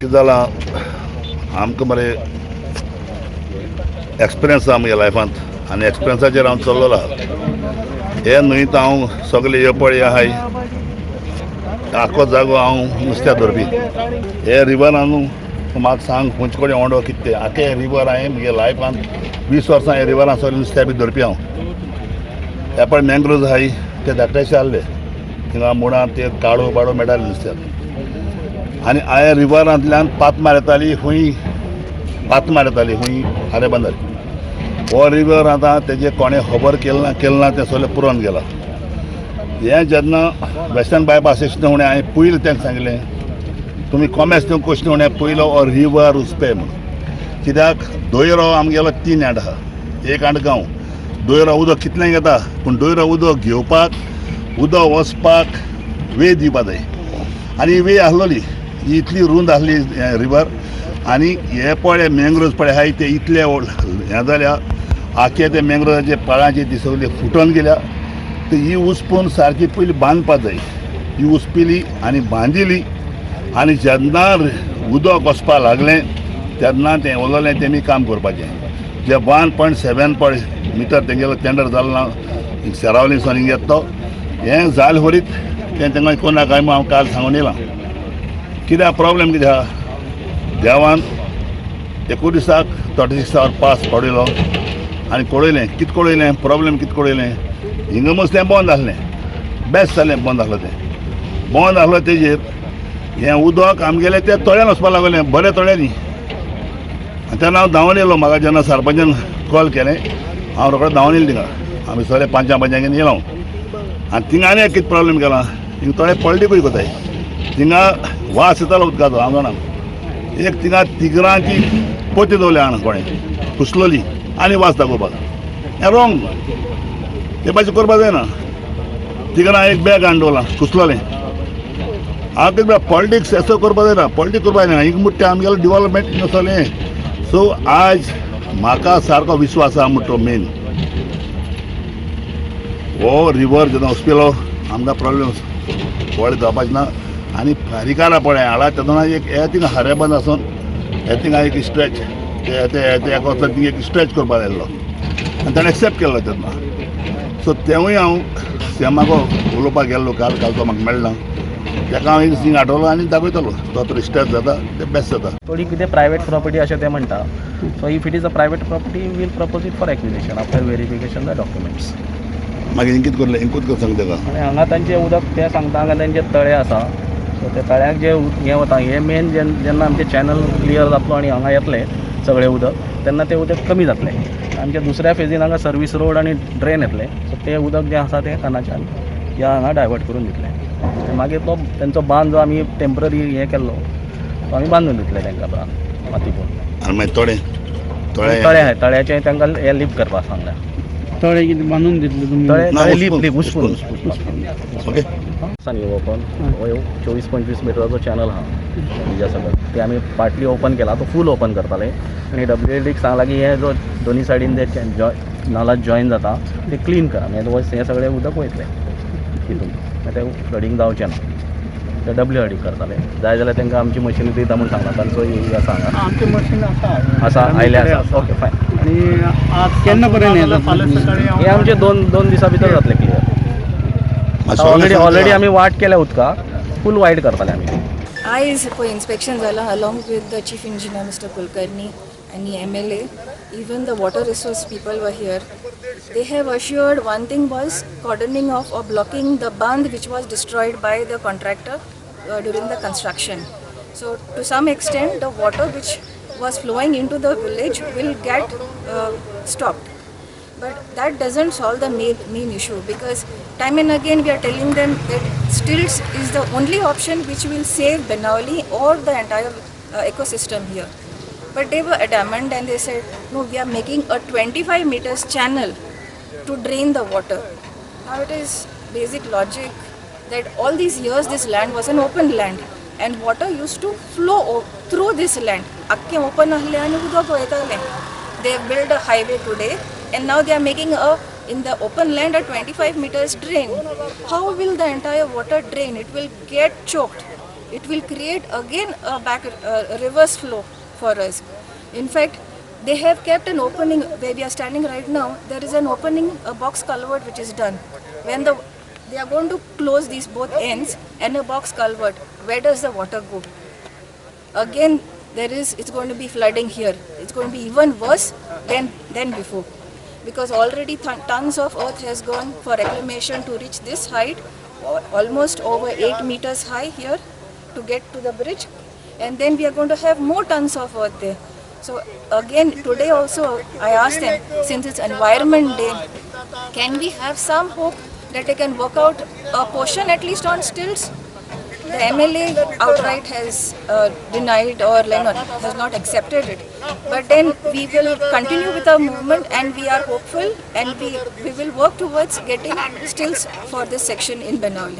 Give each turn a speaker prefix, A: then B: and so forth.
A: कितें जालां आमकां मरे एक्सपिरियन्स आहा म्हज्या लायफांत आनी एक्सपिरियन्साचेर हांव चल्लेलो आहा. हे न्हंयत हांव सगळे हे पळय आहाय आख्खो जागो हांव नुस्त्याक धरपी. हे रिवर न्हू तूं म्हाका सांग खंयचे कडेन ओंडो कितें तें. आख्खे रिवर हांवें म्हगे लायफान 20 वर्सां हे रिवरान सगळें नुस्त्या बी धरपी हांव. हे पळय मँग्रोव्ज आहाय ते धाकटेशे आहले थिंगा मुळां ते काडो बाडो मेळटाले नुस्त्याक. आनी हांवें रिवरांतल्यान पातमार येताली खंय, पातमार येताली खंय खारे बंदर. हो रिवर आतां तेजें कोणें खबर केलें ना केलें ना तें सगळें पुरोवन गेलां. हें जेन्ना वेस्टर्न बायपास येशना फुडें हांवें पयलीं तांकां सांगलें तुमी कॉमेस दिवंक कशी फुडें पयलो हो रिवर उसपे म्हणून. कित्याक दोयरो आमगेलो 3 आंड आहा, 1 आंड गांव. दोयरो उदक कितलें घेता पूण दोयरो उदक घेवपाक उदक वचपाक वे दिवपा जाय. आनी वे आसलोली ही इतली रूंद आसली रिवर. आनी हे पळय मँग्रोव्ज पळय आहाय ते इतले हें जाल्या आख्खे ते मँग्रोवाचे पाळांचे ती सगळी फुटोन गेल्या. तर ही उसपून सारकी पयली बांदपा जाय. ही उसपिली आनी बांदिली आनी जेन्ना उदक वचपा लागलें तेन्ना तें उरलें तेमी काम करपाचें. जे 1.7 पळय मिटर तेंगेलो टेंडर जालो ना सेरावली सोन हिंग येता तो हें जालें फरीत तें तांकां कोन्ना काय म्हूण हांव काल सांगून येयलां. कित्याक प्रॉब्लेम कितें आहा देवान एकू दिसाक 36 our pass पडयलो आनी कळयलें कितें कळयलें प्रॉब्लेम कितें कळयलें. हिंगा मसलें बंद आसलें बेस्ट जालें बंद आसलो तें बंद आसलो तेजेर हें उदक आमगेलें तें तळ्यान वचपाक लागलें बरें तळ्यांनी. आनी तेन्ना हांव धांवन येयलो. म्हाका जेन्ना सरपंचान कॉल केलें हांव रोखडो धांवन येयलो थिंगा. आमी सगळे पांचां पांचांक येयलो हांव. आनी थिंगा आनी एक कितें प्रॉब्लेम केला थिंगा थोडे पॉलिटिकूय कोताय थिंगा वास येतालो उदकाचो. हांव जाणा एक थिंगा तिगरांची पोती दवरल्या हांगा कोणें कुसलोली आनी वास दाखोवपाक हें रोंग ते भाशेन करपाक जायना. तिगरां एक बॅग हाडून दवरलां कुसलोलें. हांव कितें पॉलिटिक्स असो करपाक जायना, पॉलिटिक्स करपाक जायना. हिंगा मुट्टे आमगेलो डिवॉलपमेंट हिंगा सगळें. सो आज म्हाका सारको विश्वास आहा म्हणटा मेन हो रिवर जेन्ना उसपिलो आमकां प्रॉब्लेम व्हडले जावपाचें ना. आनी फारीकारा पळय हाडा तेन्ना एक हे थिंगा हरे बंद आसून हे थिंगा एक स्ट्रेच ते ते ते एका वचून थिंगा एक स्ट्रेच करपाक जाय आसलो आनी ताणें एक्सेप्ट केल्लो तेन्ना. सो तेंवूय हांव सीएमाको उलोवपाक गेल्लो काल, काल तो म्हाका मेळना ताका हांव एक थिंग हाडटलो आनी दाखयतलो तो तर स्ट्रेच जाता तें बेस्ट जाता.
B: थोडी कितें प्रायवेट प्रॉपर्टी अशें ते म्हणटा. So if it is a private property, we'll propose it for acquisition after verification the documents.
A: मागीर हिंग कितें करलें हिंग कितें सांग ताका.
B: आनी हांगा तांचें उदक ते सांगता हांगा तांचे तळे आसा. सो ते तळ्याक जे हें वता हें मेन जेन्ना आमचें चॅनल क्लियर जातलो आनी हांगा येतलें सगळें उदक तेन्ना तें उदक कमी जातलें. आमच्या दुसऱ्या फेजीन हांगा सर्वीस रोड आनी ड्रेन येतलें. सो तें उदक जें आसा तें कानाच्यान ह्या हांगा डायवर्ट करून दितले आनी मागीर तो तेंचो बांद जो आमी टेंपररी हें केल्लो तो आमी बांदून दितले तांकां बांद माती पळोवन.
A: आनी मागीर तोडें
B: तळे
A: तळें
B: आहाय तळ्याचें तांकां हें लिप करपाक सांगल्या.
C: तळे कितें बांदून दितले तुमी?
B: तळे
A: ना,
B: तळे लिप
A: उसपून,
B: लिप उसपून.
A: उसपून. ओके.
B: सांग ओपन हो 24-25 मिटराचो चॅनल आहा तेज्या सकयल ते आमी पार्टली ओपन केला. तो फूल ओपन करताले आनी डब्ल्यू एल डीक सांगला की हे जो दोनी सायडीन जे नाला जॉईन जाता ते क्लीन करा, मागीर हें सगळें उदक वयतलें तितून, मागीर तें फ्लडींग जावचें ना. ते डब्ल्यू आर डी करताले. जाय जाल्यार तांकां आमची मशिनरी दिता म्हूण सांगला. तांचो एरिया आसा हांगा.
D: आमचे मशीन आसा.
B: आसा आयले आसा, ओके फायन.
D: आणि आज
C: केन्ना पर्यंत
D: नाजाल्यार
C: येता?
D: फाल्यां सकाळी हांव
B: हे आमचे 2-2 दिसां भितर जातलें क्लियर. ऑलरेडी ऑलरेडी आमी वाट केल्या उदकाक, फूल वायड करताले आमी.
E: आयज पळय इन्स्पेक्शन जालां along with the chief engineer Mr. Kulkarni and the MLA. Even the water resource people were here. They have assured one thing was cordoning off or blocking the bund which was destroyed by the contractor during the construction. So to some extent, the water which was flowing into the village will get stopped. But that doesn't solve the main issue, because time and again we are telling them that stilts is the only option which will save Benaulim or the entire ecosystem here. But they were adamant and they said, "No, we are making a 25 meters channel to drain the water." Now it is basic logic that all these years this land was an open land and water used to flow through this land. आख्खें open आहलें आनी उदक वयतालें. They built a highway today and now they are making a in the open land a 25 meters drain. How will the entire water drain? It will get choked. It will create again a back reverse flow for us. In fact, they have kept an opening where we are standing right now. There is an opening, a box culvert which is done. When they are going to close these both ends and a box culvert, where does the water go? Again, there is it's going to be flooding here. It's going to be even worse than before, because already tons of earth has gone for reclamation to reach this height, almost over 8 meters high here to get to the bridge, and then we are going to have more tons of earth there. So again, today also I asked them, since it's Environment Day, can we have some hope that they can work out a portion at least on stilts? The MLA outright has denied or like not, has not accepted it. But then we will continue with our movement, and we are hopeful, and we will work towards getting stilts for this section in Benaulim.